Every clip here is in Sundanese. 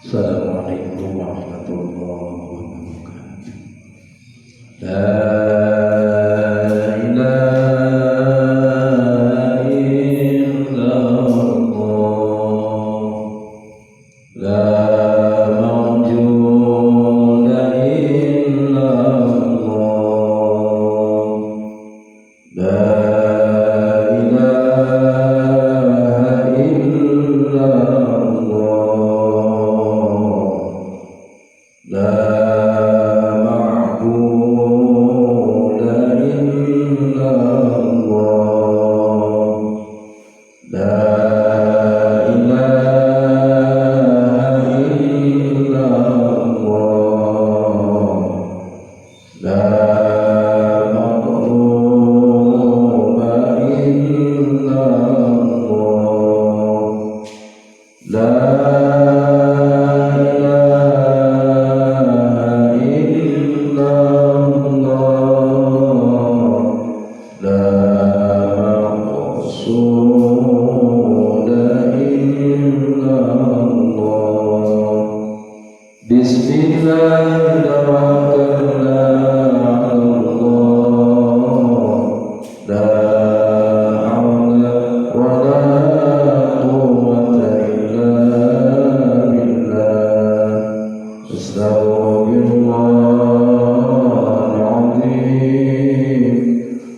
Assalamualaikum warahmatullahi wabarakatuh. La ilaha illallah, la mawjuda illallah, la ilaha illallah, la ma'budu illallah, la ilaha illallah, la matluba illallah, la ilaha illallah, la maqsuda illallah. Bismillahirrahmanirrahim. La hawla wa la quwwata illa billah. Astaghfirullahal-azim.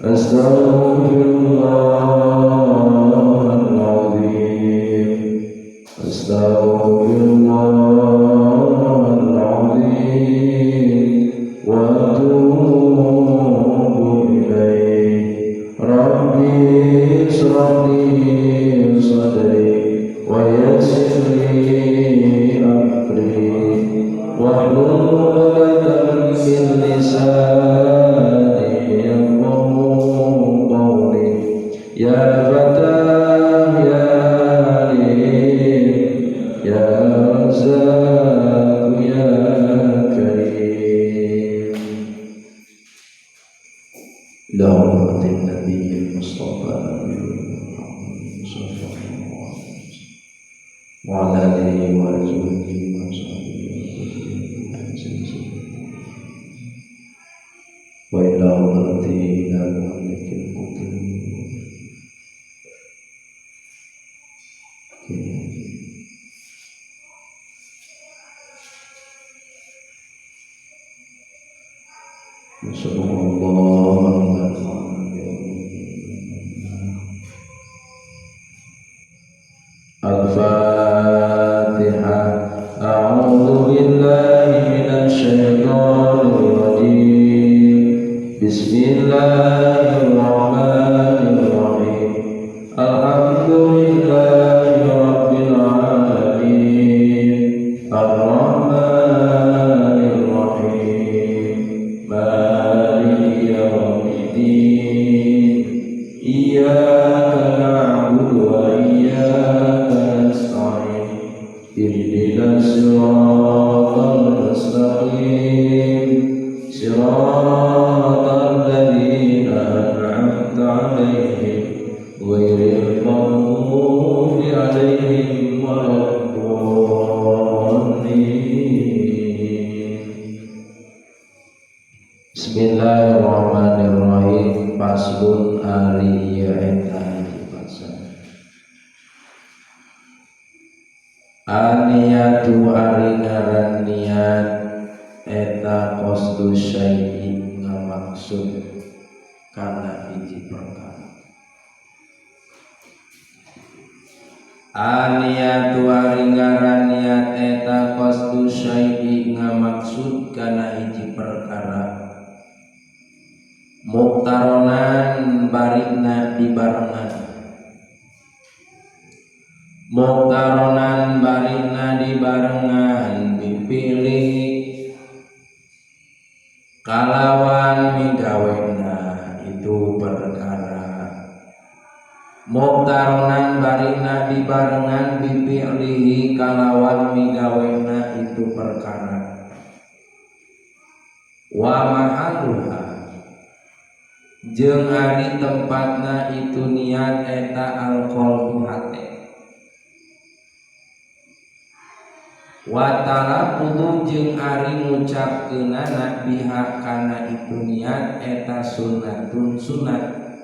Astaghfirullahal-azim. Astaghfirullahal-azim wa atubu ilaih. Rabbi ishrah li sadri wa yassir li amri wahlul 'uqdatam min lisani yafqahu qawli. Ya Fatah, ya Alim, ya Razzaq, ya Karim. Ila hurmatin Nabiyil Mustafa Muhammad sallallahu alaihi wasallam wa ala alihi wa azwajihi wa sahbihi wa ila hadrati ila muallikil qutb. Al-Fatihah. A'udzu billahi minasy syaithanir rajim. Bismillahirrahmanirrahim. Alhamdulillahi rabbil alamin. Arrahmanir rahim. Maliki yaumiddin. Iyyaka na'budu wa iyyaka nasta'in. Ihdinas siratal mustaqim. Siratal ladzina an'amta 'alaihim ghairil maghdubi 'alaihim waladdallin. Bismillahirrahmanirrahim. Faslun ari ieu eta hiji pasal. Aniyatu ari ngaran niat eta qasdu syai'i ngamaksud kana hiji perkara. Aniyatu ari ngaran niat eta qasdu syai'i ngamaksud kana hiji perkara. Muktaronan barina dibarengan. Muktaronan barina dibarengan dipilih kalawan migawena itu perkara. Muktaronan barina dibarengan dipilih kalawan migawena itu perkara. Wa mahalluha jeung ari tempatna itu niat eta alqalbu hate. Wa talaffuzu jeung ari ngucapkeunana biha kana itu niat eta sunnatun sunat.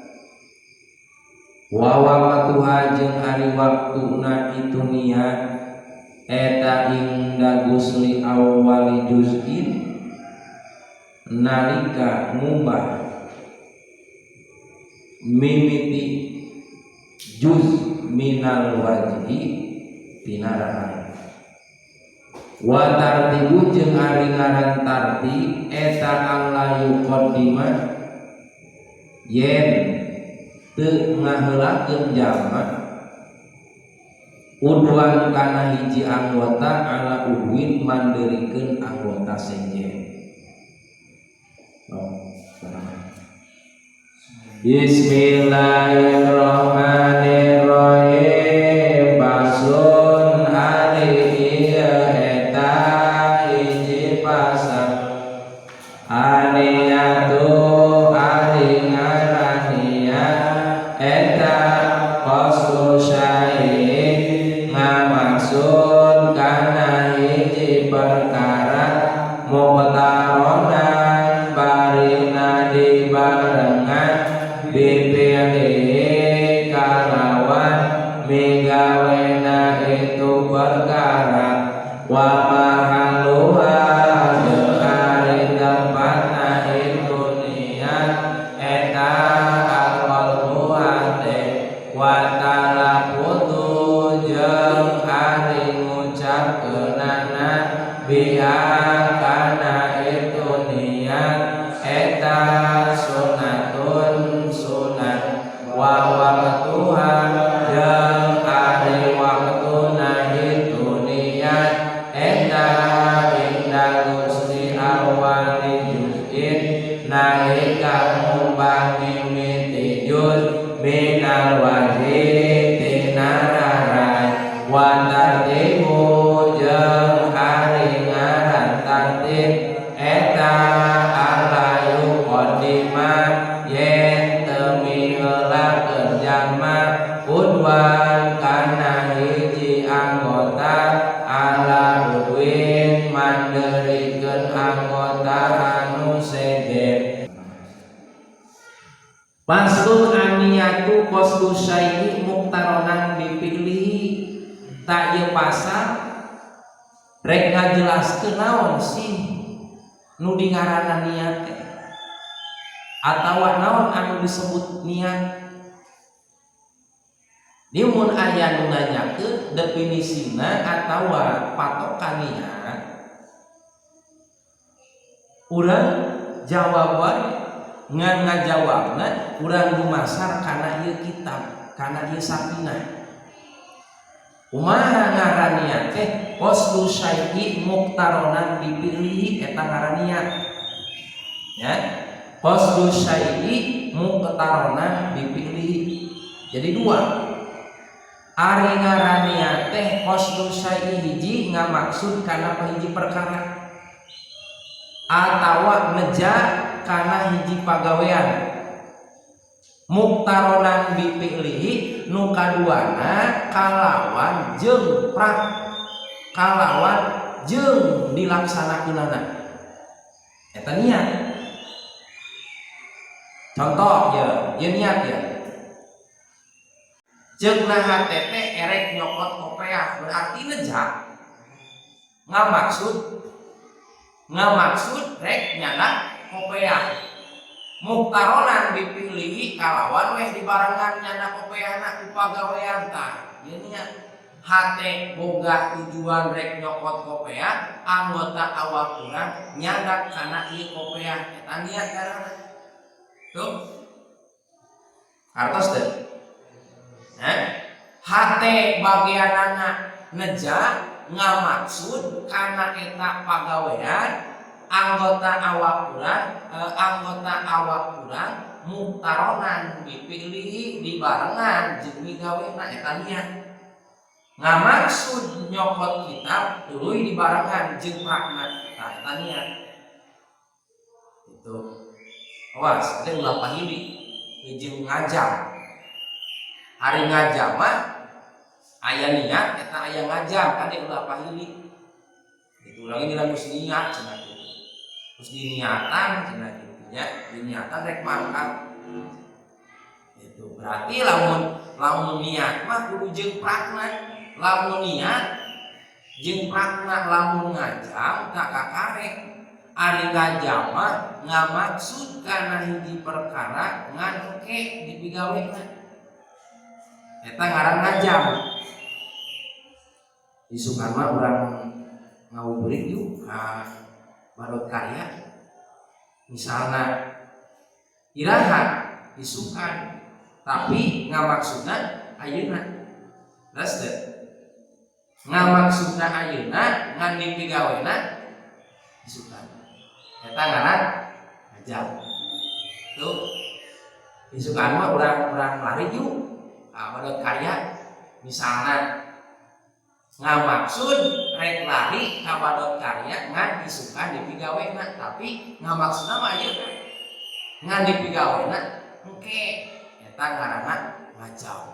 Wa waqtuha jeung ari waktuna itu niat eta inda gusli awwali juz'in nalika ngumbah mimiti juz minal wajhi tina raai. Wa tartibu jeung ari ngaran tartib eta alla yuqaddima yen teu ngaheulakeun jalma udwan kana hiji anggota ala udwin mandeurikeun anggota sejen. Oh, Bismillahirrahmanirrahim. Faslun ari ieu eta hiji pasal. An-niyatu ari ngaran niat eta qasdu syai'in ngamaksud kana hiji perkara muqtaronan barina dibarengan bifi'lihi kalawan migawena itu perkara wa mahalluha jeung ari tempatna itu niat eta al-qalbu hate wa talaffuzu jeung ari ngucapkeunana biha kana itu niat eta sunnatun sunat wa waqtuha jeung ari waktuna itu niat eta inda gusli awali juz'in nalika ngumbah mimiti juz minal wajhi tina rarai wa tartibu jeung ari ngaran tartib eta alla yuqaddima yen teu miheulakeun jalma udwan kana hiji anggota ala udwin mandeurikeun anggota anu sejen. Faslun an-niyatu qasdu syai'i muqtaronan bifi'lihi. Tak ieu pasal rek ngajelaskeun naon sih nu dingaranna niat teh atawa naon anu disebut niat. Di mun aya nu nanyakeun definisina atawa patokan niat, urang jawab wae ngan ngajawabna urang dumasar kana ieu kitab, kana ieu sakinah. Kumaha ngaran niat teh? Qasdu syai'i muqtaronan bifi'lihi eta ngaran niat. Ya. Qasdu syai'i muqtaronan bifi'lihi. Jadi dua. Ari ngaran niat teh qasdu syai'i hiji ngamaksud kana hiji perkara atawa neja kana hiji pagawean muktaronan bifi'lihi nu kaduana kalawan jeung prak kalawan jeung dilaksanakeunana eta niat. Contoh ya, ya niat ya. Ceuk hate teh erek nyokot kopeah berarti neja ngamaksud rek nyandak kopeah muktaronan bifi'lihi kalawan weh dibarengan nyandak kopeahna ku pagawean. Tah ieu niat hate boga tujuan rek nyokot kopeah, anggota awak urang nyandak kana ieu kopeah, eta niat ngaranna. Tuh hartos teh. Hah? Hate bagianana neja ngamaksud kana eta pagawean, anggota awak urang anggota awak urang muktaronan bifi'lihi dibarengan jeung migawena eta niat. Ngamaksud nyokot kitab tuluy dibarengan jeung prakna, tah eta niat. Itu awas ada ulah pahili jeung ngajam. Hari ngajam mah aya niat eta aya ngajam, kade ulah pahili. Itu urang ini geus niat cenah gitu. Terus diniatan cenah gitu nya, diniatan rek mangkat. Itu berarti lamun lamun niat mah kudu jeung prakna. Lamun niat jeung prakna, lamun ngajam tak kakarek. Ari ngajam mah ngamaksud kana hiji perkara ngan engke dipigawena. Eta ngaran ngajam. Isukan mah urang ngabuburit yuk ka Badot Karya. Misalna iraha isukan, tapi ngamaksudna ayeuna. Leres teu? Ngamaksudna ayeuna ngan dipigawena isukan. Eta ngaran ngajam. Tuh. Isukan mah urang urang lari yuk ka Badot Karya. Misalna ngamaksud rek lari ka Badot Karya ngan isukan dipigawena, tapi ngamaksudna mah ayeuna ngan dipigawena engke. Eta ngaranna ngajam.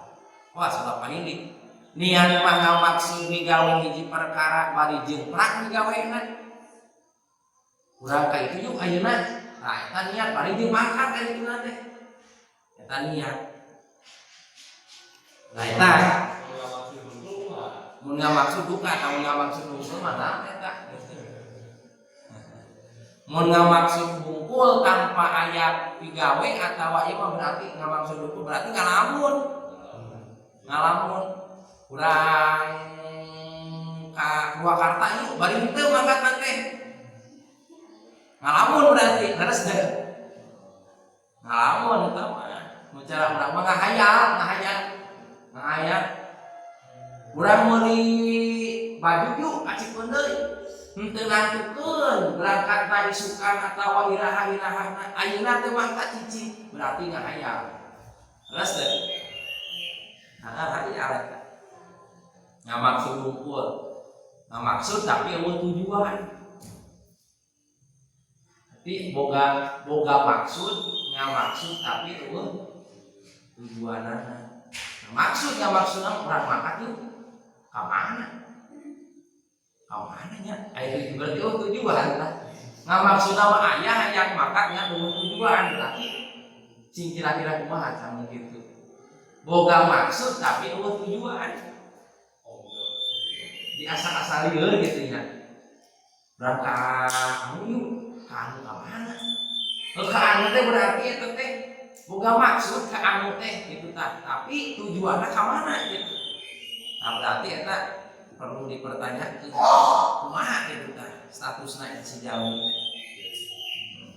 Wah, sudah pahili niat mah ngamaksud migawe hiji perkara bari jeung prak migawena. Urang ka itu yuk ayeuna. Nah, eta niat bari jeung mangkat ka ditu teh. Eta niat. Nah, eta mun ngamaksud duka, mun ngamaksud hungkul mah naon eta? Mun ngamaksud hungkul tanpa aya pigawe atawa ieu mah berarti ngamaksud hungkul, berarti ngalamun. Ngalamun. Urang ka Purwakarta yuk, bari henteu mangkat teh. Ngalamun berarti, leres teu? Ngalamun eta mah. Mun cara urang mah ngahayal, ngahayal. Ngahayal. Urang meuli baju yuk ka Cipeundeuy. Henteu nangtukeun berangkat na isukan atawa iraha-irahana. Ayeuna teu mangkat cicing, berarti ngahayal. Leres teu? Nah, hayal eta. Ngamaksud hungkul. Ngamaksud tapi euweuh tujuan. Tapi boga boga maksud, ngamaksud tapi euweuh tujuanana. Maksud ngamaksudna urang mangkat yuk. Ka mana? Ka mana nya? Aya berarti oh tujuan lah. Ngamaksudna mah aya hayang mangkat nya euweuh tujuan, berarti sing kira-kira kumaha sama gitu. Boga maksud tapi euweuh tujuan. Di asal-asal lieur gitu nya. Berangkat anu yuk, ka anu ka mana? Ka anu teh berarti eta teh boga maksud ka anu teh gitu tah, tapi tujuanna ka mana gitu. Nah, berarti eta perlu dipertanyakan kumaha gitu tah statusna si jalmi teh.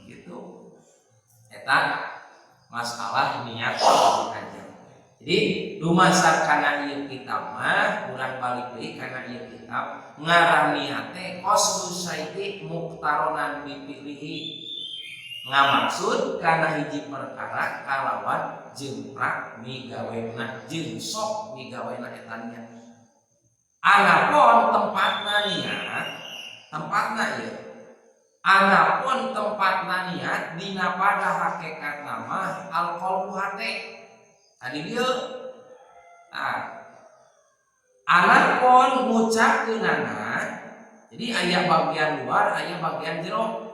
Gitu. Eta masalah niat aja. Jadi dumasar kana ieu kitab mah urang balik deui kana ieu kitab, ngaran niat teh qasdu syai'i muqtaronan bifi'lihi, ngamaksud kana hiji perkara kalawan jemprak migawena jeung sok migawena eta niat. Anapun tempatna niat, tempatna ieu. Anapun tempatna niat dina pada hakikatna mah alqalbu hate. Tadi dieu. Nah, anapun ngucapkeunana, jadi aya bagian luar, aya bagian jero.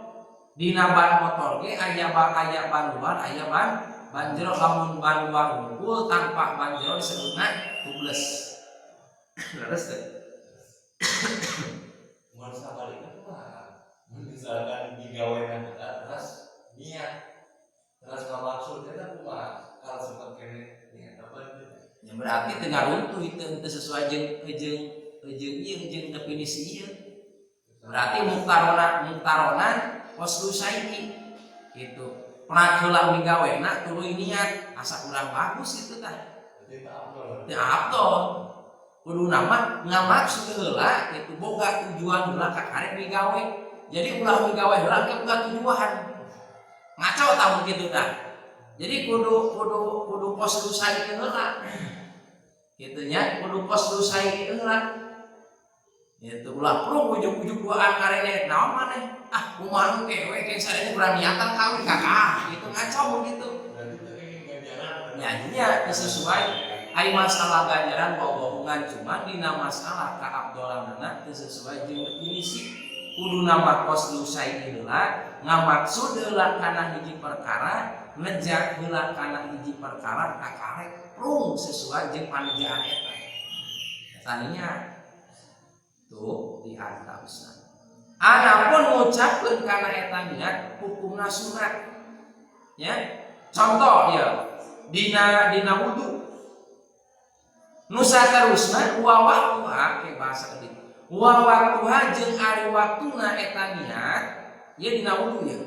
Dina ban motor ge aya aya ban luar, aya ban ban jero. Lamun ban luar hungkul tanpa ban jero disebutna tubeless. Leres teu? Mun sabalikna kumaha? Mun misalkan digawean terus niat terus ngamaksud eta kumaha? Kalau sempat kene niat apa gitu? Ya berarti teu ngaruntuh itu, teu sesuai jeung jeung jeung ieu, jeung definisi ieu. Berarti muktarona muktaronan qasdu syai'i gitu. Pernah heula migawena tuluy niat, asa kurang bagus itu tah. Berarti tak afdol. Teu afdol. Kudu nama ngamaksud heula gitu, boga tujuan heula kakarek migawe. Jadi ulah migawe heula ke boga tujuan. Ngaco tah kitu tah. Jadi kudu kudu kudu qasdu syai'i heula. Kitu nya, kudu qasdu syai'i heula. Itu ulah prung ujug-ujug duaan karene naon maneh? Ah, kumaha engke we ke sadaya kurang niatan kawin kakak. Itu ngaco begitu. Berarti teu ingin ganjaran. Nya nya sesuai ai masalah ganjaran bohongan, cuma dina masalah kaafdolanana teu sesuai jeung definisi. Kuduna mah qasdu syai'i heula, ngamaksud heula kana hiji perkara, neja heula kana hiji perkara kakarek prung sesuai jeung panejaan eta. Eta niat tuh di antawisna. Adapun ngucapkeun kana eta niat hukumna sunat. Ya. Contoh ya, dina dina wudu. Nu saterusna wa waktuha ke bahasa deui. Wa waktuha jeung ari waktuna eta niat, ya dina wudu ya.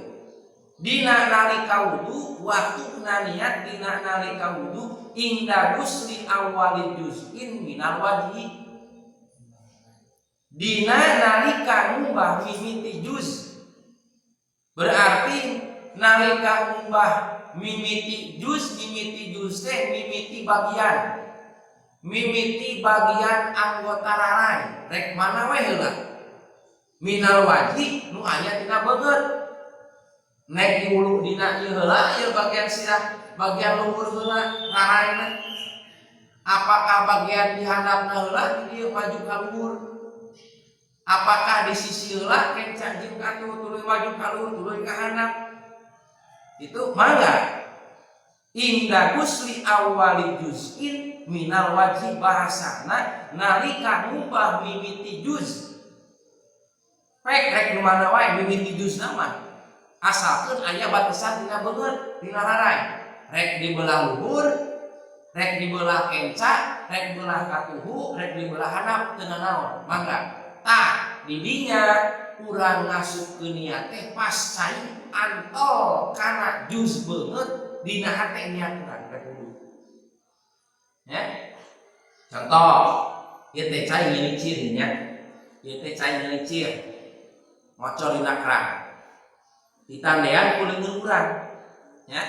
Dina nalika wudu, waktuna niat dina nalika wudu inda gusli awwali juz'in minal wajhi. Dina nalika ngumbah mimiti juz. Berarti nalika ngumbah mimiti juz teh mimiti bagian. Mimiti bagian anggota rarai, rek mana we heula. Minal wajhi nu aya dina beungeut. Nek diulu dina ieu heula, ieu bagian sirah, bagian luhur heula raraina. Apakah bagian di handapna heula di dieu maju ka luhur? Apakah di sisi heula kenca jeung katuhu tuluy maju ka luhur tuluy ka handap? Itu mangga. Inda gusli awwali juz'in minal wajhi bahasana nalika ngumbah mimiti juz. Pek rek nu mana wae mimiti juz nama. Asalkeun aya batasan dina beungeut, dina rarai. Rek dibelah luhur, rek dibelah kenca, rek belah katuhu, rek dibelah handap teu nanaon. Mangga. Tah, didinya urang ngasupkeun niat teh pas cai antol kana juz beungeut dina hate niat urang rek wudu. Ya. Contoh, ieu teh cai ngilicir nya. Ieu teh cai ngilicir. Ngocor dina keran. Ditandean ku leungeun urang. Ya.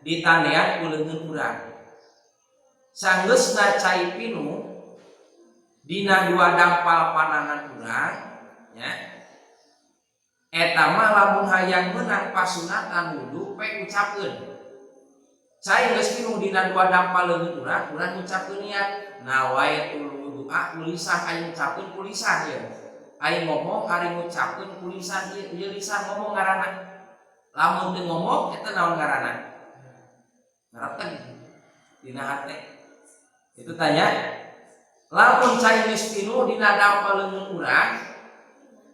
Ditandean ku leungeun urang. Sanggeusna cai pinuh dina dua dampal panangan urang, ya. Eta mah lamun hayang meunang pasunatan wudu pek ucapkeun. Cai geus pinuh dina dua dampal leungeun urang, urang ngucapkeun niat nawaitul wudu'a ku lisan, aya ngucapkeun ku lisan ieu. Aya ngomong ari ngucapkeun ku lisan ieu, ieu lisan ngomong ngaranna. Lamun teu ngomong eta naon ngaranna? Ngareteg dina hate. Itu tanya. Lamun cai geus pinuh dina dampal leungeun urang,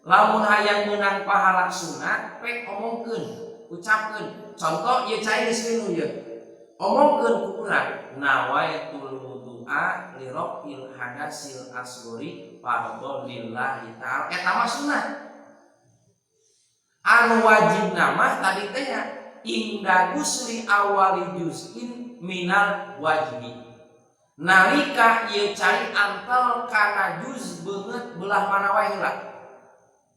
lamun hayang meunang pahala sunat pek omongkeun, ucapkeun. Contoh ieu cai geus pinuh ieu. Omongkeun ku urang nawaitul wudu'a li raf'il hadasil asghari fardhon lillahi ta'ala. Eta mah sunat. Anu wajibna mah tadi teh ya inda gusli awali juz'in minal wajhi. Nalika ieu cai antel kana juz beungeut belah mana wae heula.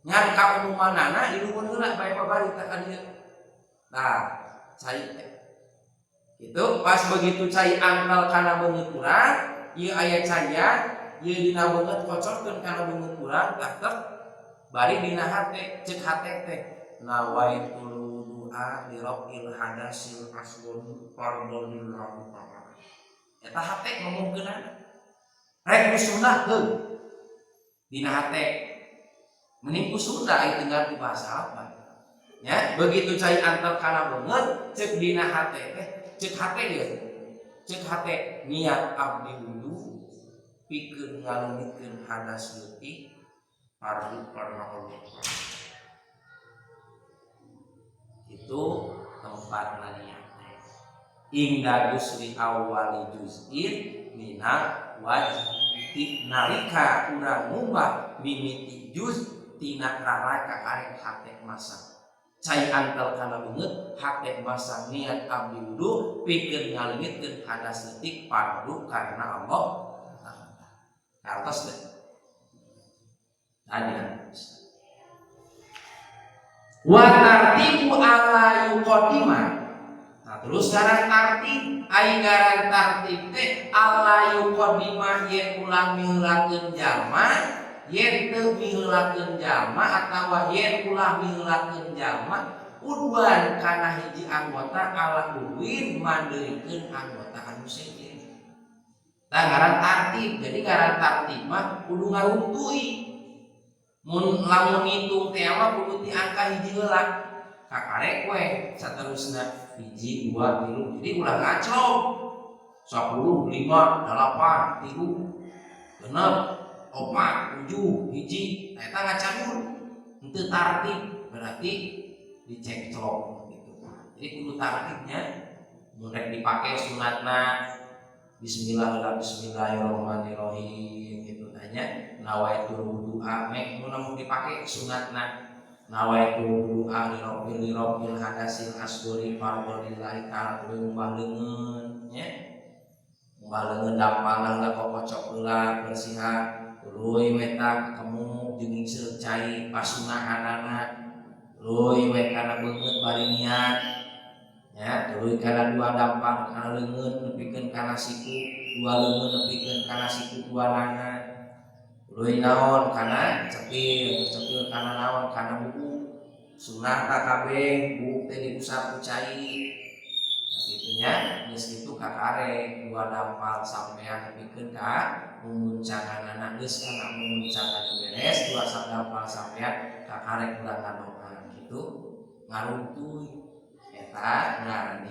Ngan kaumumanana di luhur heula bae babari teh ka dieu. Tah, cai teh. Itu pas begitu cai antel kana beungeut urang, ieu aya caian, ieu dina beungeut kocorkeun kana beungeut urang, tah tek bari dina hate, ceuk hate teh nawaitul wudu'a li raf'il hadasil asghari fardhon lillahi ta'ala. Eta hate ngomongkeunana. Rek nu sunnah heuh. Dina hate mending ku Sunda aya teu ngarti bahasa apa. Ya, begitu cai antel kana beungeut ceuk dina hate teh, ceuk hate ieu. Ceuk hate niat abdi wudu pikeun ngaleungitkeun hadas leutik fardu karena Allah. Itu tempat niat teh. Inda gusli awwali juz'in minal wajhi nalika urang ngumbah mimiti juz tina rarai kakarek hate masa. Cai antel kana beungeut hate masa niat abdi wudu pikeun ngaleungitkeun hadas leutik fardu karena Allah ta'ala. Kartos teh. Tadi wa tartibu ala yuqaddima. Nah, terus ngaran tartib, ai ngaran tartib teh ala yuqaddima yen ulah miheulakeun jalma, yen teu miheulakeun jalma atawa yen ulah miheulakeun jalma udwan kana hiji anggota ala udwin mandeurikeun anggota anu sejen. Tah ngaran tartib, jadi ngaran tartib mah kudu ngaruntui. Mun lamun ngitung teh mah kudu ti angka hiji heula. Kakarek we saterusna hiji, dua, tilu. Jadi ulah ngaclok. 10, 5, 8, 3, 6, 4, 7, hiji. Nah, eta ngacadur. Henteu tartib, berarti dicekclok gitu. Jadi kudu tartibnya. Mun rek dipake sunatna bismillah, bismillahirrahmanirrahim gitu tanya nawaitu wudu'a mek mun mau dipake sunatna nawaitu wudu'a li raf'il hadatsil asghari fardholillahi ta'ala, kudu ngumbah leungeun nya, ngumbah leungeun, dampalna heula, kokocok heula, bersihan, tuluy we tah ketemu jeung ngingseuh cai pasunahanana, tuluy we kana beungeut bari niat ya, tuluy kana dua dampal kana leungeun nepikeun kana siku, dua leungeun nepikeun kana siku dua nana, tuluy naon kana cepil, cepil kana naon kana buuk sunah tak kabeh buuk teh diusap ku cai. Nah, kitu nya, geus kitu kakarek dua dampal sampean nepikeun ka mumuncanganana, geus kana mumuncangan beres dua dampal sampean, kakarek urang ngadoa kitu ngaruntuy. Eta ngaranna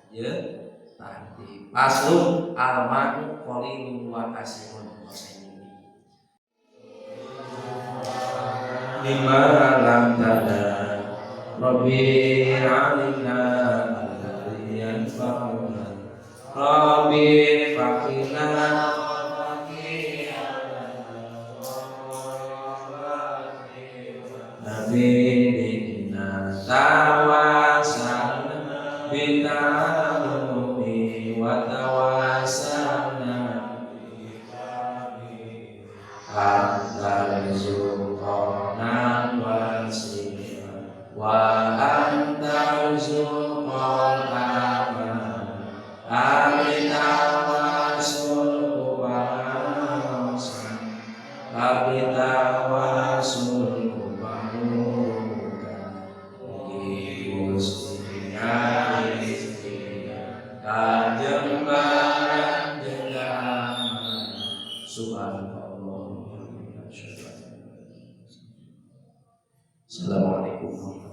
jeung tartib. Faslun al-ma'u qalilun wa kasirun. Lima lam tada Rabbi alimna alladhi yanfa'una Rabbi faqina. Nabi inna tawasalna bita'alumi wa tawasalna anta rizqana wasi'a wa anta rizqal aman abitawasul kubasa abitawasul kubaruka kajembaran dengan subhanallah. Assalamualaikum.